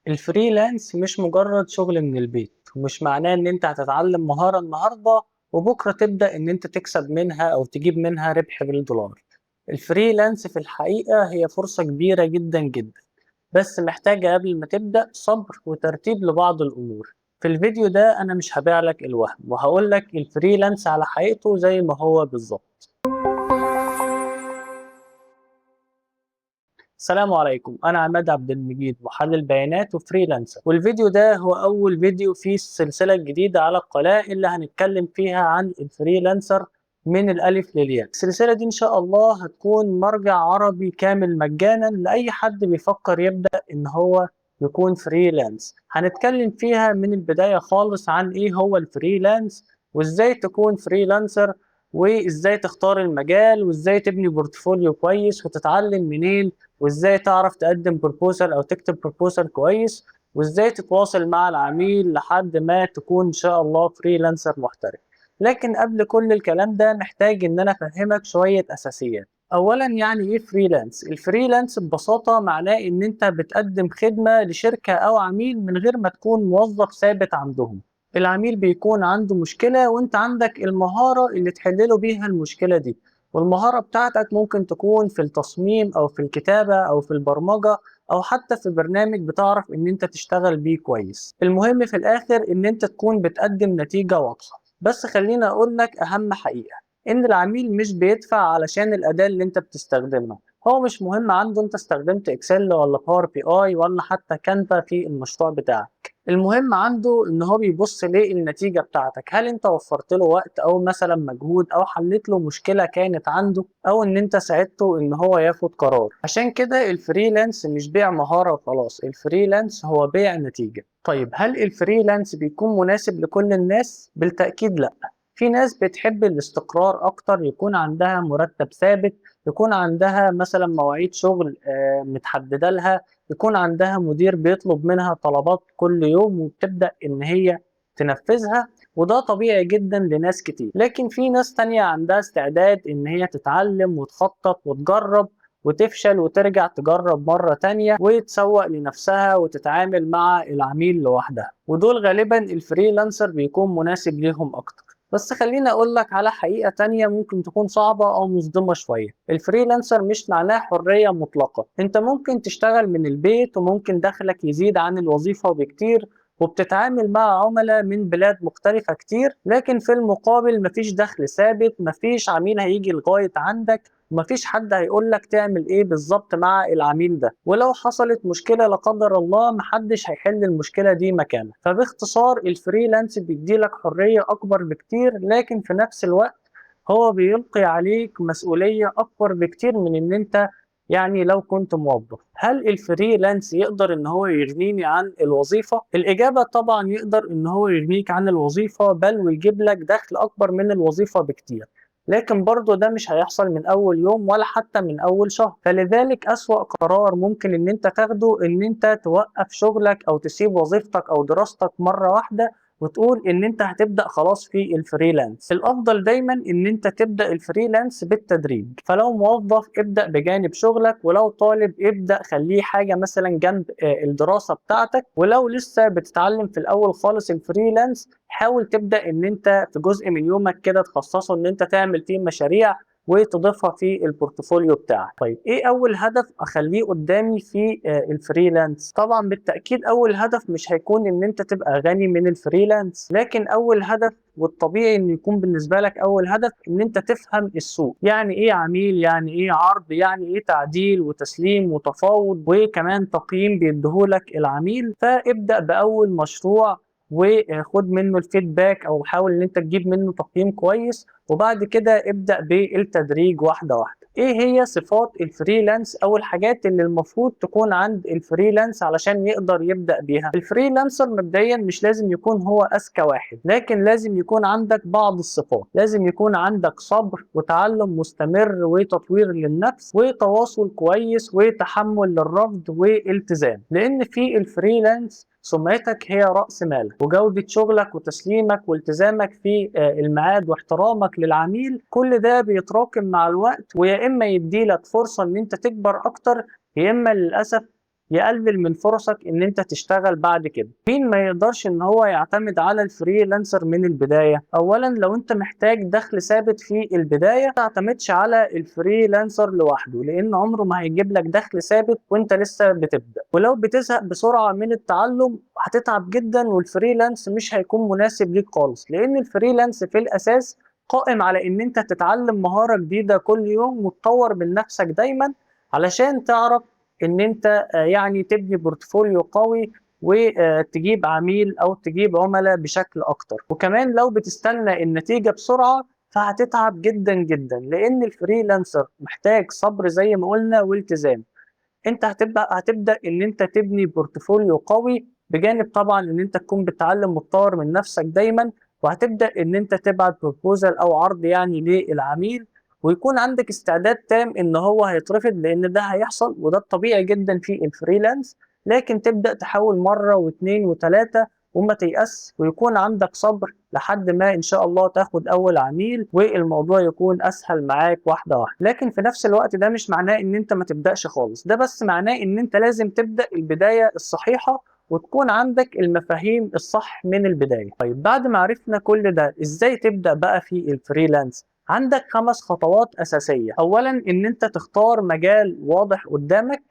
ال freelance مش مجرد شغل من البيت، ومش معناه إن أنت هتتعلم مهارة النهاردة وبكرة تبدأ إن أنت تكسب منها أو تجيب منها ربح بالدولار. ال freelance في الحقيقة هي فرصة كبيرة جدا جدا، بس محتاجة قبل ما تبدأ صبر وترتيب لبعض الأمور. في الفيديو ده أنا مش هبيع لك الوهم، وهقول لك ال freelance على حقيقته زي ما هو بالظبط. السلام عليكم، أنا عماد عبد المجيد، محلل بيانات و freelancer، والفيديو ده هو أول فيديو في السلسلة الجديدة على القناة اللي هنتكلم فيها عن ال freelancer من الألف للياء. السلسلة دي إن شاء الله هتكون مرجع عربي كامل مجانا لأي حد بيفكر يبدأ إن هو يكون freelance. هنتكلم فيها من البداية خالص عن إيه هو ال freelance، وإزاي تكون freelancer، وإزاي تختار المجال، وإزاي تبني portfolio كويس، وتتعلم منين، وإزاي تعرف تقدم proposal أو تكتب proposal كويس، وإزاي تتواصل مع العميل لحد ما تكون إن شاء الله freelancer محترف. لكن قبل كل الكلام ده محتاج إن أنا أفهمك شوية أساسيات. أولاً يعني إيه freelance؟ ال freelance ببساطة معناه إن أنت بتقدم خدمة لشركة أو عميل من غير ما تكون موظف ثابت عندهم. العميل بيكون عنده مشكلة وأنت عندك المهارة اللي تحلله بيها المشكلة دي، والمهارة بتاعتك ممكن تكون في التصميم أو في الكتابة أو في البرمجة أو حتى في برنامج بتعرف إن أنت تشتغل بيه كويس. المهم في الآخر إن أنت تكون بتقدم نتيجة واضحة. بس خليني أقول لك أهم حقيقة، إن العميل مش بيدفع علشان الأداة اللي أنت بتستخدمها. هو مش مهم عنده أنت استخدمت Excel ولا Power BI ولا حتى Canva في المشروع بتاعك. المهم عنده إن هو بيبص للنتيجة بتاعتك، هل أنت وفرت له وقت أو مثلا مجهود أو حلت له مشكلة كانت عنده، أو إن أنت ساعدته إن هو ياخد قرار. عشان كده ال freelance مش بيع مهارة وخلاص، ال freelance هو بيع نتيجة. طيب هل ال freelance بيكون مناسب لكل الناس؟ بالتأكيد لأ. في ناس بتحب الاستقرار أكتر، يكون عندها مرتب ثابت، يكون عندها مثلا مواعيد شغل متحددة لها، يكون عندها مدير بيطلب منها طلبات كل يوم وبتبدأ إن هي تنفذها، وده طبيعي جدا لناس كتير. لكن في ناس تانية عندها استعداد إن هي تتعلم وتخطط وتجرب وتفشل وترجع تجرب مرة تانية وتسوق لنفسها وتتعامل مع العميل لوحدها، ودول غالبا ال freelancer بيكون مناسب ليهم أكتر. بس خليني أقول لك على حقيقة تانية ممكن تكون صعبة أو مصدمة شوية. ال freelancer مش معناه حرية مطلقة. أنت ممكن تشتغل من البيت وممكن دخلك يزيد عن الوظيفة بكتير، وبتتعامل مع عملاء من بلاد مختلفة كتير، لكن في المقابل مفيش دخل ثابت، مفيش عميل هيجي لغاية عندك، ومفيش حد هيقول لك تعمل ايه بالظبط مع العميل ده، ولو حصلت مشكلة لا قدر الله محدش هيحل المشكلة دي مكانك. فباختصار ال freelance بيديلك حرية أكبر بكتير، لكن في نفس الوقت هو بيلقي عليك مسؤولية أكبر بكتير من إن أنت لو كنت موظف. هل ال freelance يقدر إن هو يغنيني عن الوظيفة؟ الإجابة طبعا يقدر إن هو يغنيك عن الوظيفة، بل ويجيب لك دخل أكبر من الوظيفة بكتير، لكن برضه ده مش هيحصل من أول يوم ولا حتى من أول شهر. فلذلك أسوأ قرار ممكن إن أنت تاخده إن أنت توقف شغلك أو تسيب وظيفتك أو دراستك مرة واحدة وتقول إن أنت هتبدأ خلاص في ال freelance. الأفضل دايماً إن أنت تبدأ ال freelance بالتدريج. فلو موظف ابدأ بجانب شغلك، ولو طالب ابدأ خليه حاجة مثلاً جنب الدراسة بتاعتك، ولو لسه بتتعلم في الأول خالص ال freelance حاول تبدأ إن أنت في جزء من يومك كده تخصصه إن أنت تعمل فيه مشاريع وتضيفها في ال portfolio بتاعك. طيب ايه اول هدف اخليه قدامي في ال freelance؟ طبعا بالتاكيد اول هدف مش هيكون ان انت تبقى غني من ال freelance، لكن اول هدف والطبيعي ان يكون بالنسبه لك اول هدف ان انت تفهم السوق. يعني ايه عميل، يعني ايه عرض، يعني ايه تعديل وتسليم وتفاوض، وكمان تقييم بيديهولك العميل. فابدا باول مشروع وخد منه ال feedback او حاول ان انت تجيب منه تقييم كويس، وبعد كده ابدأ بالتدريج واحدة واحدة. ايه هي صفات ال freelance او الحاجات اللي المفروض تكون عند ال freelance علشان يقدر يبدأ بيها؟ ال freelancer مبدئيا مش لازم يكون هو اذكى واحد، لكن لازم يكون عندك بعض الصفات. لازم يكون عندك صبر وتعلم مستمر وتطوير للنفس وتواصل كويس وتحمل للرفض والتزام، لان في ال freelance سمعتك هي رأس مالك، وجودة شغلك وتسليمك والتزامك في الميعاد واحترامك للعميل، كل ده بيتراكم مع الوقت، ويا إما يديلك فرصة إن أنت تكبر أكتر، يا إما للأسف يقلل من فرصك ان انت تشتغل بعد كده. مين ما يقدرش ان هو يعتمد على ال freelancer من البداية؟ اولا لو انت محتاج دخل ثابت في البداية ما تعتمدش على ال freelancer لوحده، لان عمره ما هيجيب لك دخل ثابت وانت لسه بتبدأ، ولو بتزهق بسرعة من التعلم هتتعب جدا، وال freelance مش هيكون مناسب ليك خالص، لان ال freelance في الاساس قائم على ان انت تتعلم مهارة جديدة كل يوم وتطور من نفسك دايما علشان تعرف ان انت يعني تبني portfolio قوي وتجيب عميل او تجيب عملاء بشكل اكتر. وكمان لو بتستنى النتيجة بسرعة فهتتعب جدا جدا، لان ال freelancer محتاج صبر زي ما قلنا والتزام. انت هتبدأ ان انت تبني portfolio قوي، بجانب طبعا ان انت تكون بتتعلم وتطور من نفسك دايما، وهتبدأ ان انت تبعت proposal او عرض يعني للعميل، ويكون عندك استعداد تام ان هو هيترفض، لان ده هيحصل وده الطبيعي جدا في ال freelance. لكن تبدأ تحاول مرة واثنين وثلاثة وما تيأس، ويكون عندك صبر لحد ما ان شاء الله تاخد اول عميل والموضوع يكون اسهل معاك واحدة واحدة. لكن في نفس الوقت ده مش معناه ان انت ما تبدأش خالص، ده بس معناه ان انت لازم تبدأ البداية الصحيحة وتكون عندك المفاهيم الصح من البداية. طيب بعد ما عرفنا كل ده، ازاي تبدأ بقى في ال freelance؟ عندك 5 خطوات أساسية. أولاً إن أنت تختار مجال واضح قدامك.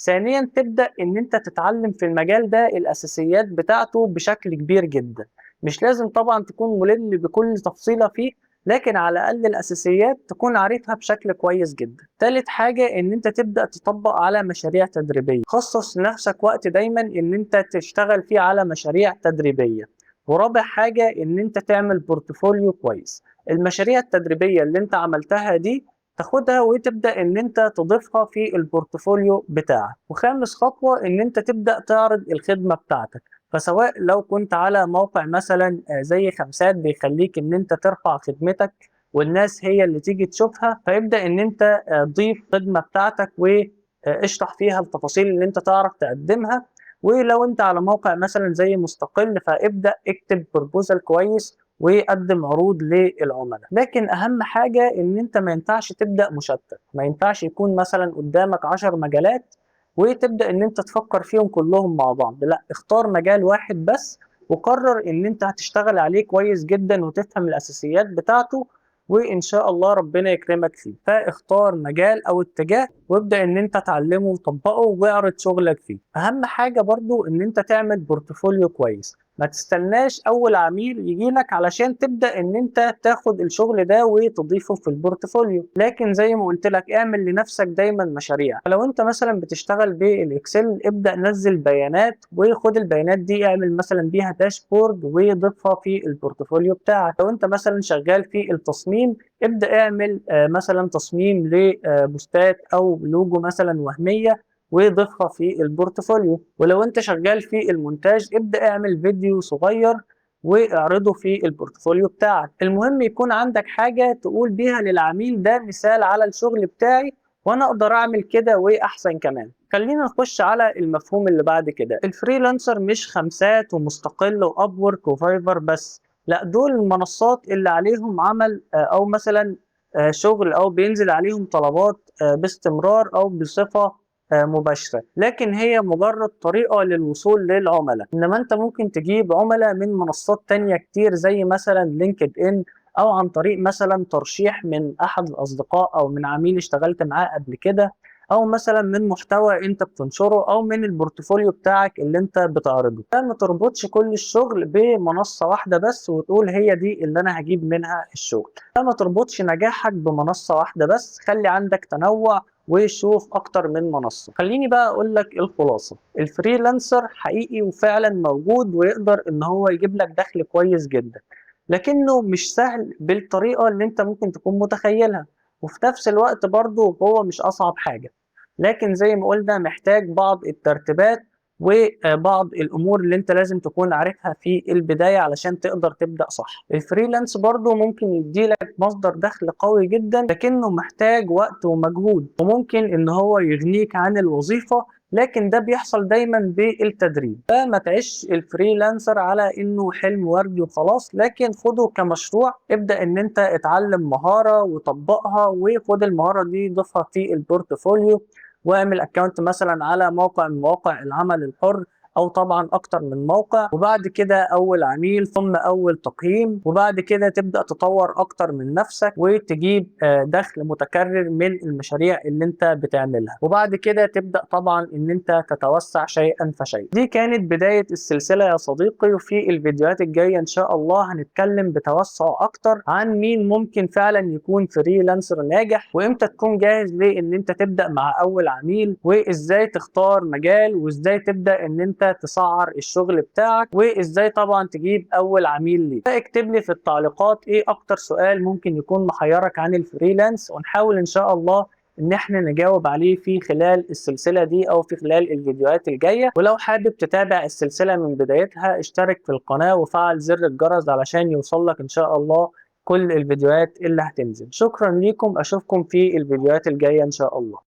ثانياً تبدأ إن أنت تتعلم في المجال ده الأساسيات بتاعته بشكل كبير جداً، مش لازم طبعاً تكون ملم بكل تفصيلة فيه، لكن على الأقل الأساسيات تكون عارفها بشكل كويس جداً. تالت حاجة إن أنت تبدأ تطبق على مشاريع تدريبية، خصص لنفسك وقت دايماً إن أنت تشتغل فيه على مشاريع تدريبية. ورابع حاجة إن أنت تعمل portfolio كويس، المشاريع التدريبية اللي أنت عملتها دي تاخدها وتبدأ إن أنت تضيفها في ال portfolio بتاعك. وخامس خطوة إن أنت تبدأ تعرض الخدمة بتاعتك، فسواء لو كنت على موقع مثلا زي خمسات بيخليك إن أنت ترفع خدمتك والناس هي اللي تيجي تشوفها، فيبدأ إن أنت تضيف الخدمة بتاعتك واشرح فيها التفاصيل اللي أنت تعرف تقدمها. ولو أنت على موقع مثلا زي مستقل فابدأ اكتب proposal كويس وقدم عروض للعملاء. لكن أهم حاجة إن أنت ما ينفعش تبدأ مشتت، ما ينفعش يكون مثلا قدامك 10 مجالات وتبدأ إن أنت تفكر فيهم كلهم مع بعض، لا، اختار مجال واحد بس وقرر إن أنت هتشتغل عليه كويس جدا وتفهم الأساسيات بتاعته، وإن شاء الله ربنا يكرمك فيه. فاختار مجال أو اتجاه وابدأ إن أنت تعلمه وتطبقه واعرض شغلك فيه. أهم حاجة برضو إن أنت تعمل portfolio كويس، ما تستناش أول عميل يجيلك علشان تبدأ إن أنت تاخد الشغل ده وتضيفه في ال portfolio، لكن زي ما قلت لك اعمل لنفسك دايما مشاريع. فلو أنت مثلا بتشتغل بال Excel ابدأ نزل بيانات وخد البيانات دي اعمل مثلا بيها dashboard وضيفها في ال portfolio بتاعك. لو أنت مثلا شغال في التصميم ابدأ اعمل مثلا تصميم لبوستات أو لوجو مثلا وهمية وضيفها في ال portfolio. ولو انت شغال في المونتاج ابدأ اعمل فيديو صغير واعرضه في ال portfolio بتاعك. المهم يكون عندك حاجة تقول بيها للعميل ده مثال على الشغل بتاعي وانا اقدر اعمل كده واحسن كمان. خلينا نخش على المفهوم اللي بعد كده. ال freelancer مش خمسات ومستقل و Upwork و Fiverr بس، لا، دول المنصات اللي عليهم عمل او مثلا شغل او بينزل عليهم طلبات باستمرار او بصفة مباشرة، لكن هي مجرد طريقة للوصول للعملاء. إنما أنت ممكن تجيب عملاء من منصات تانية كتير زي مثلا LinkedIn، أو عن طريق مثلا ترشيح من أحد الأصدقاء أو من عميل اشتغلت معاه قبل كده، أو مثلا من محتوى أنت بتنشره، أو من ال portfolio بتاعك اللي أنت بتعرضه. فما تربطش كل الشغل بمنصة واحدة بس وتقول هي دي اللي أنا هجيب منها الشغل. فما تربطش نجاحك بمنصة واحدة بس، خلي عندك تنوع وشوف أكتر من منصة. خليني بقى أقول لك الخلاصة. ال freelancer حقيقي وفعلا موجود ويقدر إن هو يجيب لك دخل كويس جدا، لكنه مش سهل بالطريقة اللي أنت ممكن تكون متخيلها، وفي نفس الوقت برضه هو مش أصعب حاجة، لكن زي ما قلنا محتاج بعض الترتيبات وبعض الأمور اللي أنت لازم تكون عارفها في البداية علشان تقدر تبدأ صح. ال freelance برضو ممكن يديلك مصدر دخل قوي جدا، لكنه محتاج وقت ومجهود، وممكن إن هو يغنيك عن الوظيفة، لكن ده بيحصل دايما بالتدريب. فما تعيش ال freelancer على إنه حلم وردي وخلاص، لكن خده كمشروع، ابدأ إن أنت اتعلم مهارة وطبقها، وخد المهارة دي ضيفها في ال portfolio، واعمل account مثلا على موقع من مواقع العمل الحر او طبعا اكتر من موقع، وبعد كده اول عميل ثم اول تقييم، وبعد كده تبدا تطور اكتر من نفسك وتجيب دخل متكرر من المشاريع اللي انت بتعملها، وبعد كده تبدا طبعا ان انت تتوسع شيئا فشيئا. دي كانت بداية السلسلة يا صديقي، وفي الفيديوهات الجاية ان شاء الله هنتكلم بتوسع اكتر عن مين ممكن فعلا يكون freelancer ناجح، وامتى تكون جاهز لان انت تبدا مع اول عميل، وازاي تختار مجال، وازاي تبدا ان انت تسعر الشغل بتاعك، وازاي طبعا تجيب اول عميل ليك. فاكتب لي في التعليقات ايه اكتر سؤال ممكن يكون محيرك عن ال freelance، ونحاول ان شاء الله ان احنا نجاوب عليه في خلال السلسلة دي او في خلال الفيديوهات الجاية. ولو حابب تتابع السلسلة من بدايتها اشترك في القناة وفعل زر الجرس علشان يوصلك ان شاء الله كل الفيديوهات اللي هتنزل. شكرا ليكم، اشوفكم في الفيديوهات الجاية ان شاء الله.